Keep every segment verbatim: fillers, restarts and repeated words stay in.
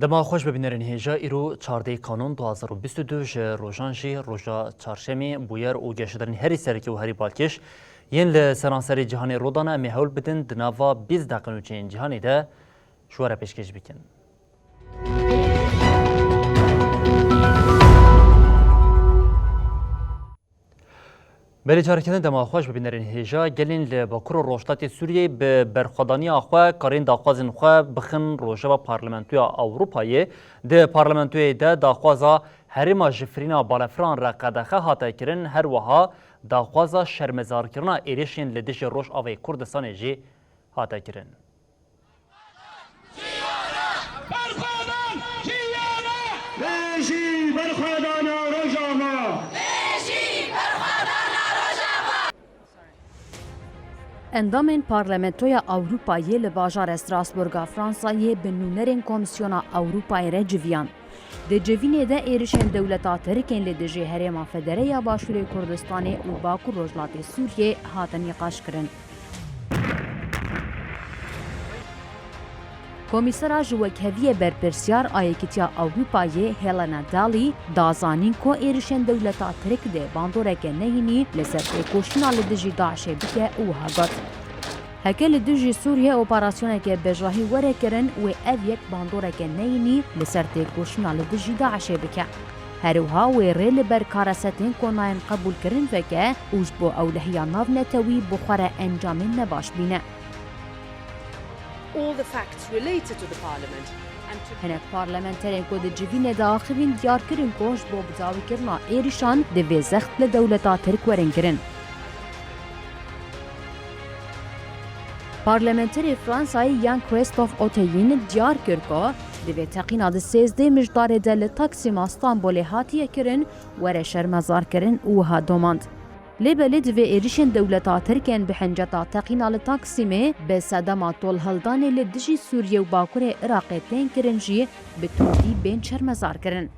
Dema xweş be bînerên hêja, îro çardeh Kanûn du hazar û bîst û du ji rojan jî roja çarşemê, bûyer û geşedarên herî serekî û herî balkêş yên li seranserê cîhanê rû dane, em ê hewl bidin di nava bîst deqe nûçeyên cîhanê de ji we re pêşkêş bikin. Belê, careke din dema xweş bi bînerên hêja. Gelên li Bakur û Rojhilatê Sûriyeyê bi berxwedaniya xwe karên daxwazên xwe bixin rojeva Parlamentoya Ewropayê. Di parlamentoyê de daxwaza herêma ji firîna balafiran re qedexe hate kirin, her wiha daxwaza şermezarkirina êrişên li dijî Rojavayê Kurdistanê jî hate kirin. Berxwedan kiyane! Bêjî berxwedana Rojava! Bêjî berxwedana Rojava! Endamên Parlamentoya Ewropayê li bajarê Strasbourga Fransayê bi nûnerên Komîsyona Ewropayê re civiyan. Di civînê de êrişên dewleta Tirk ên li dijî herêma federe ya Başûrê Kurdistanê û Bakur Rojhilatê Sûriyê hatin nîqaşkirin. Komîsera ji Wekheviyê Berpirsiyar a Yekîtiya Ewropayê Helena Dalli da zanîn ku êrişên dewleta Tirk dê bandoreke neyînî li ser têkoşîna li dijî DAIŞê bike û wiha got, Heke li dijî Sûriyê operasyoneke bejahî were kirin, wê ev yek bandoreke neyînî li ser têkoşîna li dijî DAIŞê bike. Her wiha wê rê li ber karesetên ku nayên qebûlkirin veke û ji bo ewlehiya navnetewî bi xwe re encamên nebaş bîne. All the facts related to the parliament and to Hinek parlamenterên ku di civînê de axivîn diyar kirin ku ji bo bidawîkirina êrişan divê zext li dewleta Tirk werin kirin. Parlamenterê Fransayê Jean-Christophe Otheyin diyar kir ku divê teqîna di sêzdeh Mijdarê de li Taksîma Stenbolê hatiye kirin were şermezarkirin û wiha domand, Lê belê divê êrişên dewleta Tirk ên bi hinceta teqîna li Taksîmê bi sedema tolhildanê li dijî Sûriyê û Bakurê Iraqê tên kirin jî bi tundî bên şermezarkirin.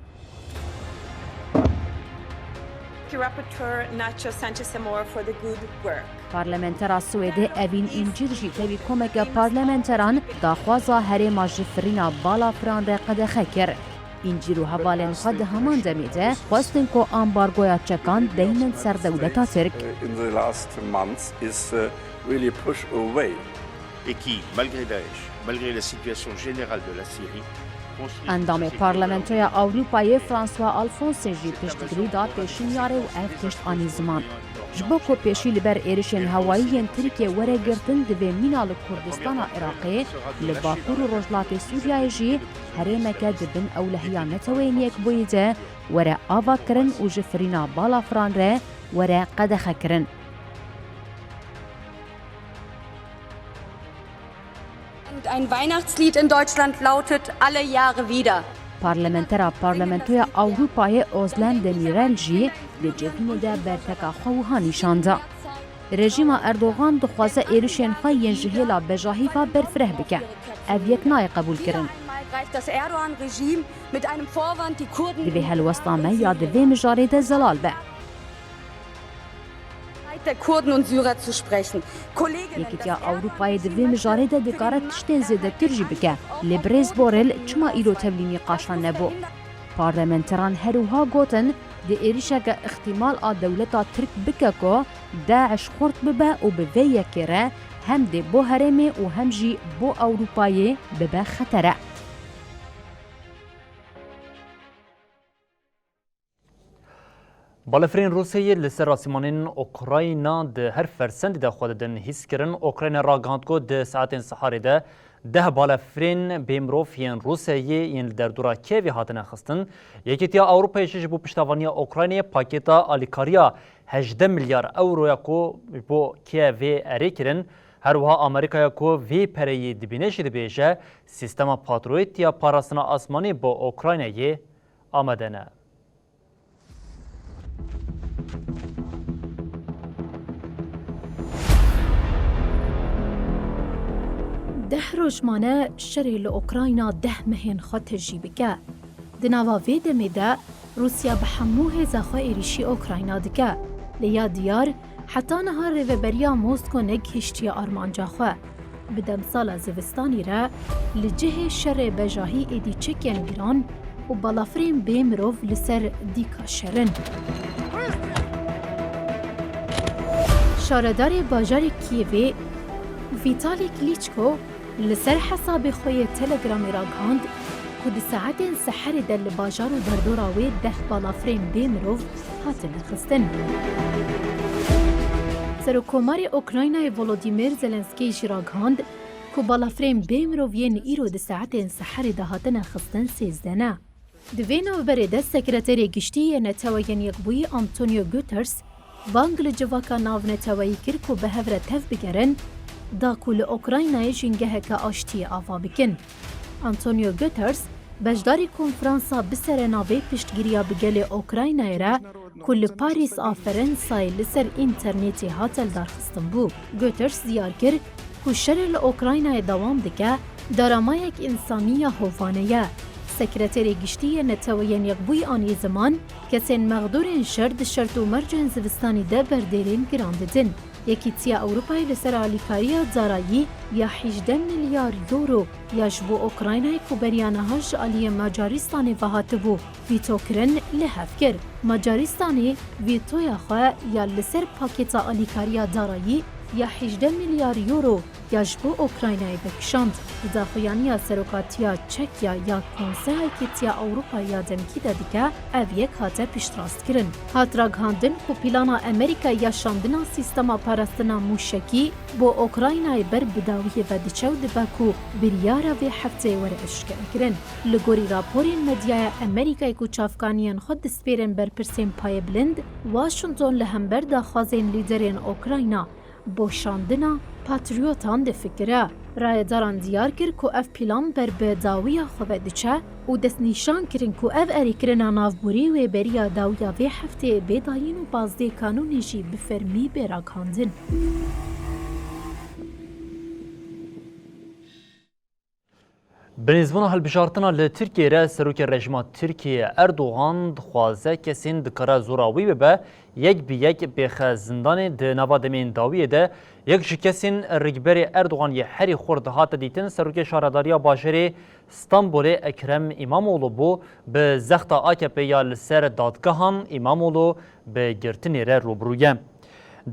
Rapporteur Nacho Sanchez Amor for the good work. Parlamentera Swêdê Evîn Încîr jî tevî komeke parlamenteran daxwaza herêma ji firîna balafiran re qedexe kir. Încîr û hevalên xwe di heman demê de xwestin ku ambargoya çekan deynin ser dewleta Tirk. In the last months is, uh, really push away. Et qui, malgré Daesh, malgré la situation générale de la Syrie, construit une Endamê société Parlamentoya Ewropayê François Alphonse jî piştgirî da pêşniyarê û ev tişt anî ziman. Ji bo ku pêşî li ber êrişên hewayî yên Tirkiyê were girtin, divê mîna li Kurdistana Iraqê, li Bakur û Rojhilatê Sûriyeyê jî herêmeke di bin ewlehiya Neteweyên Yekbûyî de were avakirin û ji firîna balafiran re were qedexekirin. Und ein Weihnachtslied in Deutschland lautet „Alle Jahre wieder“. Parlamentera Parlamentoya Ewropayê Özlem Demirel jî di civînê de berteka xwe wiha nîşan da. Rejîma Erdogan dixwaze êrişên xwe yên ji hêla bejahî ve berfireh bike. Ev yek nayê qebûlkirin. Wieder einmal greift das Erdogan-Regime mit einem Vorwand die Kurden Divê helwesta me ya di vê mijarê de zelal be. Zeit der Kurden und Syrer zu sprechen. Kolleginnen, Yekîtiya Ewropayê di vê mijarê de dikare tiştên zêdetir jî bike. Lê birêz Borrell çima îro tevlî nîqaşan nebû? Parlamenteran her wiha gotin, di êrişeke îxtîmal a dewleta Tirk bike ku DAIŞ xurt bibe û bi vê yekê re hem dê bo herêmê û hem jî bo Ewropayê bibe xetere. Balafirên Rûsyayê li ser asîmanên Ukrayna di her fersendê de xwe didin hîskirin. Ukrayna ragihand ku di saetên siharê de deh balafirên bêmirov yên Rûsyayê yên li derdora Kievê hatine xistin. Yekîtiya Ewropayê jî ji bo piştevaniya Ukraynayê pakêta alîkariya hejdeh milyar ewroya ku ji bo Kievê erê kirin. Her wiha Amerîkaya ku vê pereyê dibîne jî dibêje, sîstema patroyêt ya parastina asmanî bo Ukraynayê amade ne. Deh roj mane şerê li Ukrayna deh mehên xwe tijî bike. Di nava vê demê de Rûsya bi hemû hêza xwe êrîşî Ukrayna dike. Lê ya diyar, heta niha rêveberiya Mosko negihiştiye armanca xwe. Bi demsala zivistanî re li cihê şerê bejahî êdî çekên giran û balafirên bê mirov li ser dîka şer in. Şaredarê bajarê Kîevê Vîtalî Klîçko li ser hesabê xwe yê Telegramê ragihand ku di saetên seherê de li bajar û derdora wê deh balafirên bê mirov hatine xistin. Serokkomarê Ukraynayê Volodîmîr Zelenskî jî ragihand ku balafirên bê mirov yên îro di saetên seherê de hatine xistin sêzdeh ne. Di vê navberê de Sekreterê Giştî yê Neteweyên Yekbûyî Antonio Guterres bang li civaka navneteweyî kir ku bi hev re tev bigerin, da ku li Ukraynayê jîngeheke aştiyê ava bikin. Antonio Guterres, beşdarî konferansa bi serenavê piştgiriya bi gelê Ukraynayê re ku li Parîs a Ferensayê li ser înternetê hate lidarxistin bû. Guterres diyar kir ku şerê li Ukraynayê dewam dike, daramayek însanî ya hovane ye. Sekreterê Giştî yê Neteweyên Yekbûyî anî ziman, kesên mexdûrên şer di şert û mercên zivistanî de berdêrên giran didin. Yekîtiya Ewropayê li ser alîkariya darayî ya hejdeh milyar euro ya ji bo Ukraynayê ku beriya niha ji aliyê Macaristanê ve hatibû vîto kirin, li hev kir. Macaristanê vîtoya xwe ya li ser pakêta alîkariya darayî ya hejdeh milyar euro ya ji bo Ukraynayê vekişand. Di daxuyaniya serokatiya Çekya ya Konseya Yekîtiya Ewropa ya demkî de dike, ev yek hate piştrastkirin. Hat ragihandin ku plana Amerîka ya şandina sîstema parastina mûşekî bo Ukraynayê ber bi dawiyê ve diçe û dibe ku biryara vê hefteyê were eşkerekirin. Li gorî raporên medyaya Amerîkayê ku çavkaniyên xwe dispêrin berpirsên payebilind, Washington li hember daxwazên lîderên Ukrayna bo şandina patriotan difikire. Rayedaran diyar kir ku ev plan ber bi dawiya xwe ve diçe û destnîşan kirin ku ev erêkirina navborî wê beriya dawiya vê hefteyê bê dayîn û pazdeh Kanûnê jî bi fermî bê ragihandin. Bi nêzbûna hilbijartina li Tirkiyê re serokê rejîma Tirkiyê Erdogan dixwaze kesên dikare zora wî bibe yek bi yek bêxe zindanê. Di nava demên dawiyê de yek ji kesên rikberê Erdogan yê herî xurt hate dîtin serokê şaredariya bajarê Stenbolê Ekrem Îmamoğlu bû. Bi zexta A K P ya li ser dadgehan Îmamoğlu bi girtinê re rûbirû ye.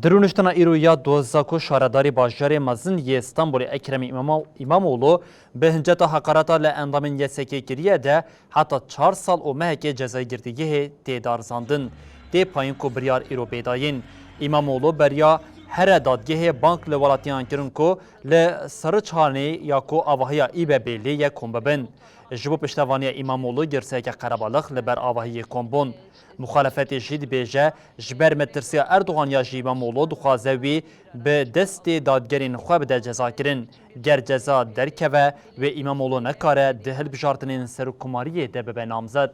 Di rûniştina îro ya doza ku şaredarê bajarê mezin yê Stenbolê Ekrem Îmamo-, Îmamoğlu bi hinceta heqareta li endamên Y S K kiriye de heta çar sal û mehekê cezayê girtîgehê tê darizandin. Tê payîn ku biryar îro bê dayîn. Îmamoğlu beriya here dadgehê bang li welatiyan kirin ku li Sariçanê ya ku avahiya Îbebê lê ye kom bibin. Ji bo piştevaniya Îmamoğlu girseyeke qerebalix li ber avahiyê kom bûn. Muxalefetê jî dibêje, ji ber metirsiya Erdogan ya jî Îmamoğlu dixwaze wî bi destê dadgerên xwe bide cezakirin. Ger ceza derkeve, wê Îmamoğlu nekare di hilbijartinên serokkomariyê de bibe namzet.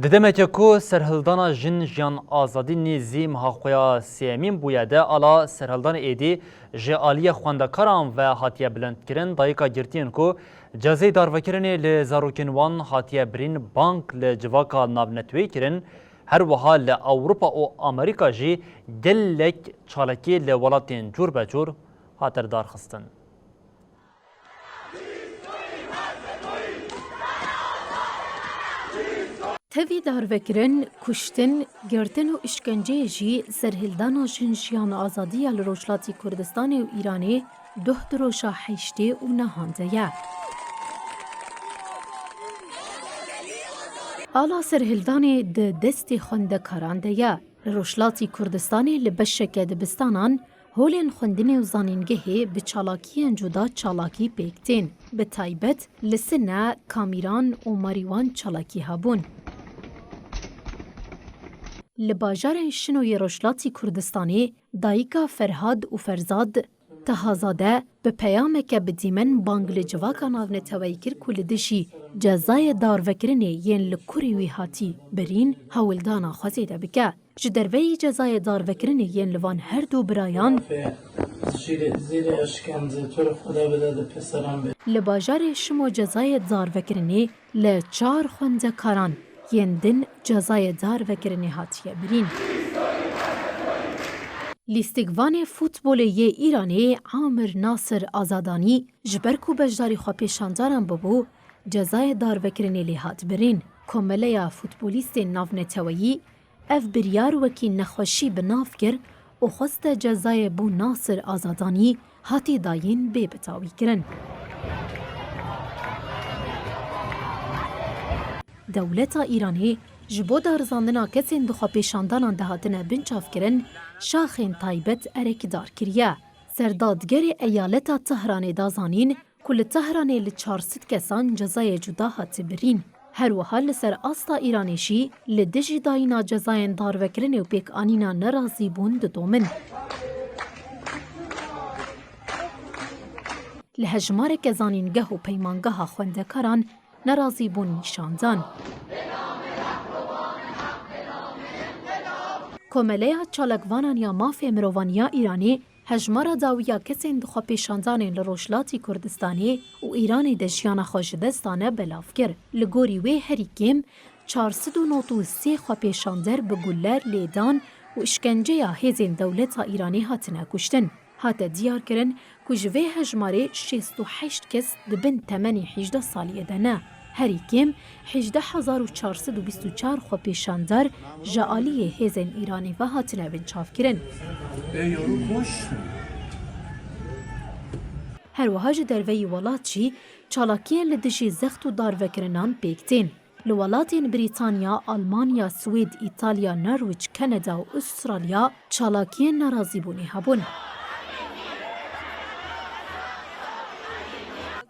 Di demeke ku serhildana Jin Jiyan Azadî nêzî meha xwe ya sêyemîn bûye de, ala serhildanê êdî ji aliyê xwendekaran ve hatiye bilindkirin. Dayika girtiyên ku cezayê darvekirinê li zarokên wan hatiye birîn, bang li civaka navneteweyî kirin. Her wiha li Ewropa û Amerîka jî gelek çalakî li welatên cûr be cûr hate lidarxistin. Tevî darvekirin, kuştin, girtin û îşkenceyê jî serhildana Jin Jiyan Azadî ya li Rojhilatî Kurdistanê û Îranê duh di roja heştê û nehan de ye. Ala serhildanê di destê xwendekaran de ye. Li Rojhilatî Kurdistanê li beşeke dibistanan holên xwendinê û zanîngehê bi çalakiyên cuda çalakî pêk tên. Bi taybet li Sine, Kamîran û Marîwan çalakî hebûn. Li bajarên Şino yê Rojhilatî Kurdistanê dayika Ferhad û Ferzad Tahazade bi peyameke bi dîmen bang li civaka navneteweyî kir ku li dijî cezayê darvekirinê yên li kurê wî hatî birîn hewldana xwe zêde bike. Ji derveyî cezayê darvekirinê yên li van her du birayan, li bajarê Şimo cezayê darvekirinê li çar xwendekaran yên din cezayê darvekirinê hatiye birîn. Lîstikvanê futbolê yê Îranê Amir Nasir Azadanî ji ber ku beşdarî xwepêşandanan bibû, cezayê darvekirinê lê hat birîn. Komeleya futbolîstên navneteweyî ev biryar wekî nexweşî bi nav kir û xweste cezayê bo Nasir Azadanî hatî dayîn bê bitawîkirin. Dewleta Îranê ji bo darizandina kesên di xwepêşandanan de hatine binçavkirin, şaxên taybet erekdar kiriye. Serdadgerê eyaleta Tehranê da zanîn ku li Tehranê li çar sed kesan cezayê cuda hate birîn. Her wiha li ser asta Îranê jî li dijî dayîna cezayên darvekirinê û pêkanîna nerazîbûn didomin. Li hejmareke zanîngeh û peymangeha xwendekaran nerazîbûn nîşan dan. Komeleya Çalakvanan ya Mafê Mirovan ya Îranê hejmara dawî ya kesên di xwepêşandanên li Rojhilatî Kurdistanê û Îranê de jiyana xwe ji dest dane belav kir. Li gorî wê herî kêm çar sed û nod û sê xwepêşander bi guler, lêdan û îşkenceya hêzên dewleta Îranê hatine kuştin. Hate diyarkirin ku ji vê hejmarê şêst û heşt kes di bin temenê hejdeh saliyê de ne. Herî kêm hejdeh hezar û çar sed û bîst û çar xwepêşandar ji aliyê hêzên Îranê ve hatine binçavkirin. Her wiha ji derveyî welat jî çalakiyên li dijî zext û darvekirinan pêk tên. Li welatên Brîtanya, Almanya, Swêd, Îtalya, Norwich, Kanada û Ustralya çalakiyên nerazîbûnê hebûn.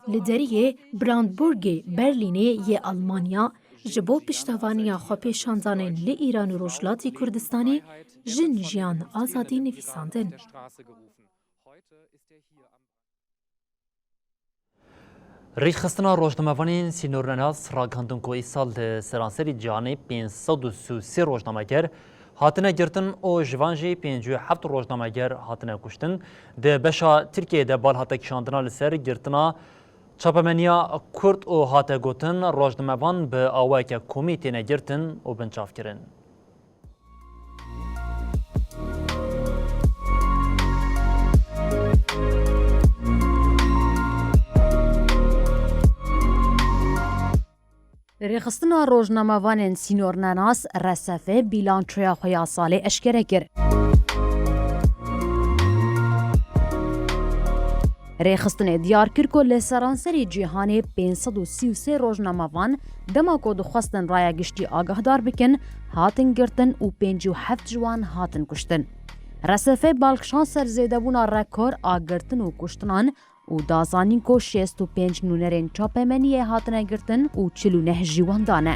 Li deriyê Brandburgê Berlînê yê Almanya ji bo piştevaniya xwepêşandanên li Îran û Rojhilatî Kurdistanê Jin, Jiyan, Azadî nivîsandin. Rêxistina rojnamevanên sînornenas ragihandin ku îsal li seranserî cîhanê pênc sed û sî û sê rojnameger hatine girtin û ji van jî pêncî û heft rojnameger hatine kuştin. Di beşa Tirkiyeyê de bal hate kişandina li ser girtina çapemeniya Kurd û hate gotin, rojnamevan bi awayeke komî têne girtin û binçavkirin. Rêxistina rojnamevanên sînornenas, R S F, bîlançoya xwe ya salê eşkere kir. Rêxistinê diyar kir ku li seranserî cîhanê pênc sed û sî û sê rojnamevan dema ku dixwestin raya giştî agahdar bikin, hatin girtin û pêncî û heft ji wan hatin kuştin. R S F bal kişand ser zêdebûna rekor a girtin û kuştinan û da zanîn ku şêst û pênc nûnerên çapemeniyê hatine girtin û çil û neh jî wenda ne.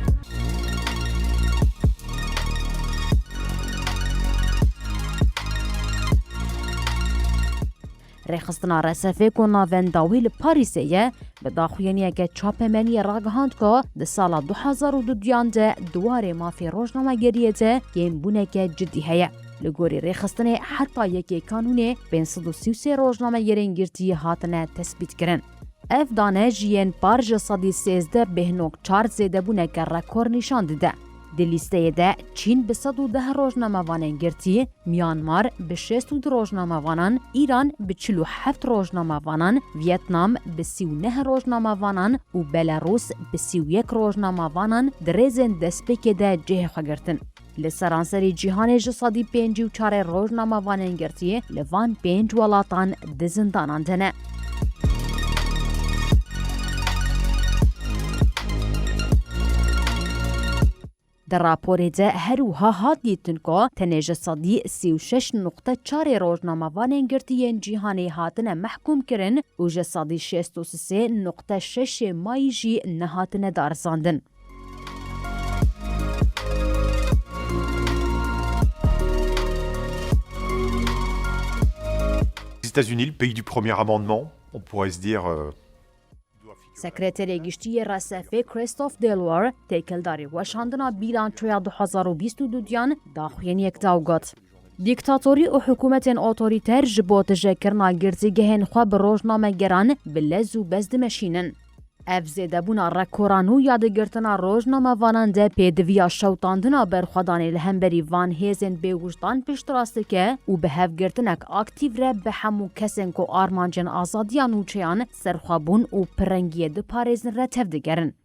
Rêxistina R S Fê ku navenda wî li Parîsê ye, bi daxuyaniyeke çapemeniyê ragihand ku di sala du hezar û duduyan de di warê mafê rojnamegeriyê de kêmbûneke cidî heye. Li gorî rêxistinê heta yekê Kanûnê pênc sed û sî û sê rojnamegerên girtî hatine tesbîtkirin. Ev dane ji yên par ji sedî sêzdeh bêhn nokta çar zêdebûneke rekor nîşan dide. Di lîsteyê de Çîn bi sed û deh rojnamevanên girtî, Myanmar bi şêst û du rojnamevanan, Îran bi çil û heft rojnamevanan, Viyetnam bi sî û neh rojnamevanan û Belarûs bi sî û yek rojnamevanan di rêzên destpêkê de cihê xwe girtin. Li seranserî cîhanê ji sedî pêncî û çarê rojnamevanên girtî li van pênc welatan di zindanan de ne. Di raporê de her wiha hat dîtin ku tenê ji sedî sî û şeş nuqte çarê rojnamevanên girtî yên cîhanê hatine mehkûm kirin û ji sedî şêst û sê nuqte şeşê mayî jî nehatine darizandin. Les États-Unis, le pays du premier amendement, on pourrait se dire, euh, Sekreterê Giştî yê R S Fê Christophe Deloire têkildarî weşandina bîlançoya du hezar û bîst û duyan daxuyaniyek da û got, Dîktatorî û hikûmetên otorîter ji bo tijekirina girtîgehên xwe bi rojnamegeran bi lez û bez dimeşînin. Ev zêdebûna rekora nû ya digirtina rojnamevanan de pêdiviya şewitandina berxwedanê li hemberî van hêzên bêwijdan piştrast dike û bi hevgirtinek aktîf re bi hemû kesên ku armancên azadiya nûçeyan, serxwebûn û pirrengiyê diparêzin re tevdigerin.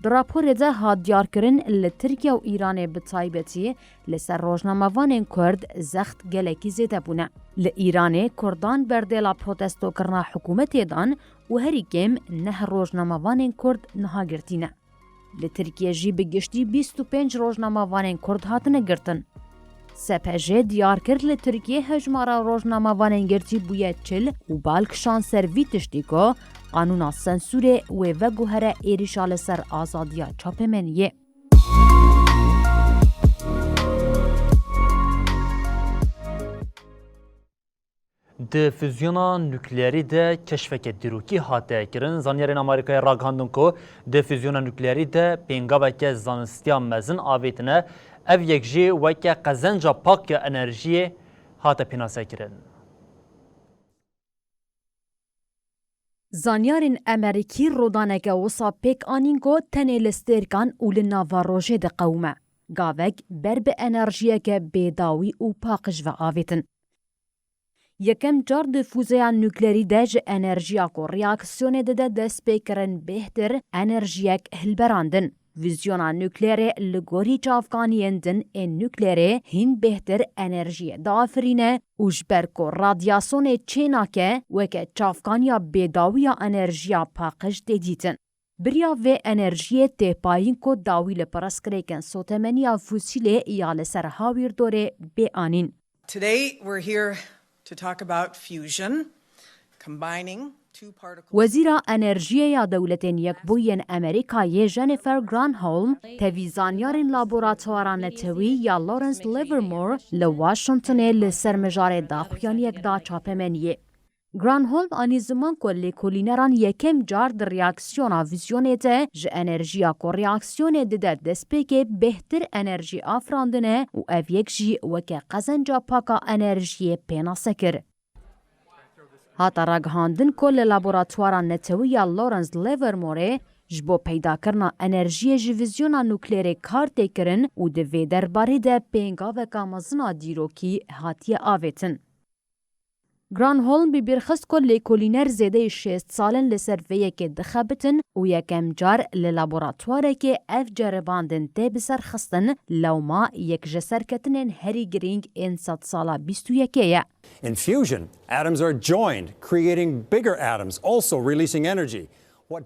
Di raporê de hat diyarkirin, li Tirkiye û Îranê bi taybetî li ser rojnamevanên Kurd zext gelekî zêde bûne. Li Îranê Kurdan berdêla protestokirina hikûmetê dan û herî kêm neh rojnamevanên Kurd niha girtî ne. Li Tirkiye jî bi giştî bîst û pênc rojnamevanên Kurd hatine girtin. S P J diyar kir, li Tirkiye hejmara rojnamevanên girtî bûye çil û bal kişand ser vî tiştî ku qanûna sensûrê wê veguhere êrîşa li ser azadiya çapemeniyê. Di fuzyona nukleerî de keşfeke dîrokî hate kirin. Zanyarên Amerîkayê ragihandin ku di fuzyona nukleerî de pêngaveke zanistiya mezin avêtine. Ev yek jî weke qezenca pak ya enerjiyê hate pênasekirin. Zanyarên Amerîkî rodaneke wisa pêk anîn ku tenê li stêrkan û li nava rojê diqewime. Gavek ber bi enerjiyeke bêdawî û paqij ve avêtin. Yekem car di fûzeya nukleerî de ji enerjiya ku reaksiyonê dide destpêkirin bêhtir enerjiyek hilberandin. Vîzyona nukleerê li gorî çavkaniyên din ên nukleerê hîn bêhtir enerjiyê diafirîne û ji ber ku radyasyonê çênake, weke çavkaniya bêdawiya enerjiya paqij tê dîtin. Biriya vê enerjiyê tê payîn ku dawî li pirsgirêkên sotemeniya fosîlê ya li ser hawîrdorê bê anîn. Today we're here to talk about fusion, combining two particles. Wezîra Enerjiyê ya Dewletên Yekbûyî yên Amerîkayê Jennifer Granholm tevî zanyarên Laboratuwara Netewî ya Lawrence Livermore li Washingtonê li ser mijarê daxuyaniyek da çapemeniyê. Granholm anî ziman ku lêkolîneran yekem car di reaksiyona vîzyonê de ji enerjiya ku reaksiyonê dide destpêkê bêhtir enerjî afirandine û ev yek jî weke qezenca pak a enerjiyê pênase kir. Hate ragihandin ku li Laboratuwara Netewî ya Lawrence Livermore ji bo peydakirina enerjiyê ji vîzyona nukleerê kar tê kirin û di vê derbarê de pêngaveka mezin a dîrokî hatiye avêtin. Granholm bi bîr xist ku lêkolîner zêdeyî şêst sal in li ser vê yekê dixebitin û yekem car li laboratuwarekê ev ceribandin tê biserxistin, lewma yek ji serketinên herî girîng ên sedsala bîst û yekê ye. In fusion, atoms are joined, creating bigger atoms, also releasing energy.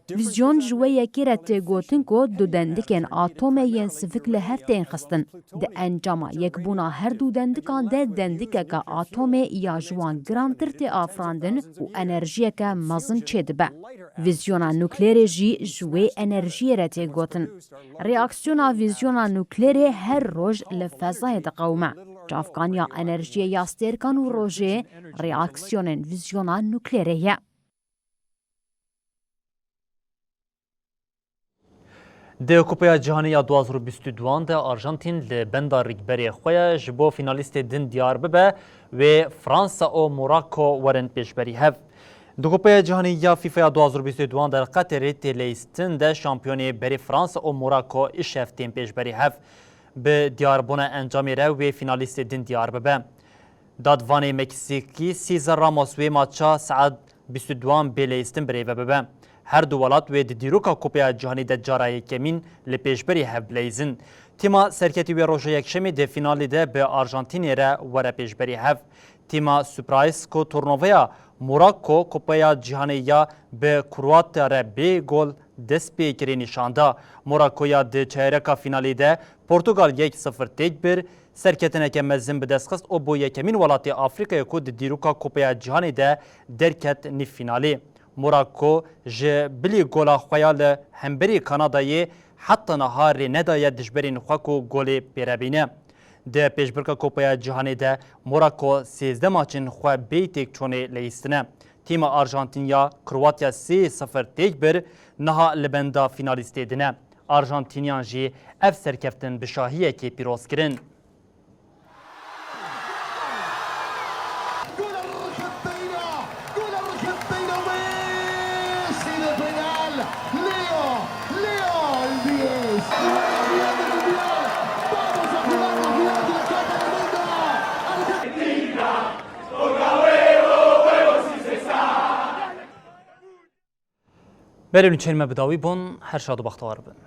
Vîzyon ji wê yekê re tê gotin ku du dendikên atomê yên sivik li hev tên xistin. Di encama yekbûna her du dendikan de dendikeke atomê ya ji wan girantir tê afirandin û enerjiyeke mezin çêdibe. Vîzyona nukleerê jî ji wê enerjiyê re tê gotin. Reaksiyona vîzyona nukleerê her roj li fezayê diqewime. Çavkaniya enerjiyê ya stêrkan û rojê reaksiyonên vîzyona nukleerê ye. Di Kupeya Cîhanê ya du hazar û bîst û duan de Arjantîn li benda rîkberê xwe ye, ji bo fînalîstê din diyar bibe, wê Fransa û Morako werin pêşberî hev. Di Kupeya Cîhanê ya FIFA ya du hazar û bîst û duan de li Qeterê tê leyîstin de şampiyonê berê Fransa û Morako îşev tên pêşberî hev. Bi diyarbûna encamê re wê fînalîstê din diyar bibe. Dadvanê Meksîkî Cesar Ramos wê maça saet bîst û duan bê leyîstin birêve bibe. Her du welat wê di dîroka Kupeya Cîhanê de cara yekemîn li pêşberî hev bileyzin. Tîma serketî wê roja Yekşemê di fînalê de bi Arjantînê re were pêşberî hev. Tîma Surprise ku turnoveya Morako Kupeya Cîhanê ya bi Kroatya re bê gol dest pê kirê nîşan da. Morakoya di çeyareka fînalê de Portugal yek sifir têk bir, serketineke mezin bi dest xist û bû yekemîn welatê Afrîkayê ku di dîroka Kupeya Cîhanê de derket nîv fînalê. Morako ji bilî gola xwe ya li hemberî Kanadayê heta niha rê nedaye dijberên xwe ku golê pê re bîne. Di pêşbirka Kupeya Cîhanê de Morako sêzdeh maçên xwe bêyî têkçûnê leyîstine. Tîma Arjantîn ya Kroatya sê sifir têk bir, niha li benda fînalîstê din e. Arjantîniyan jî ev serkeftin bi şahiyekê pîroz kirin. Gol Arjantina! Gol Arjantina! Messi de penal! Leo Belê nûçeyên me bi dawî bûn, her şad û bextewar bin.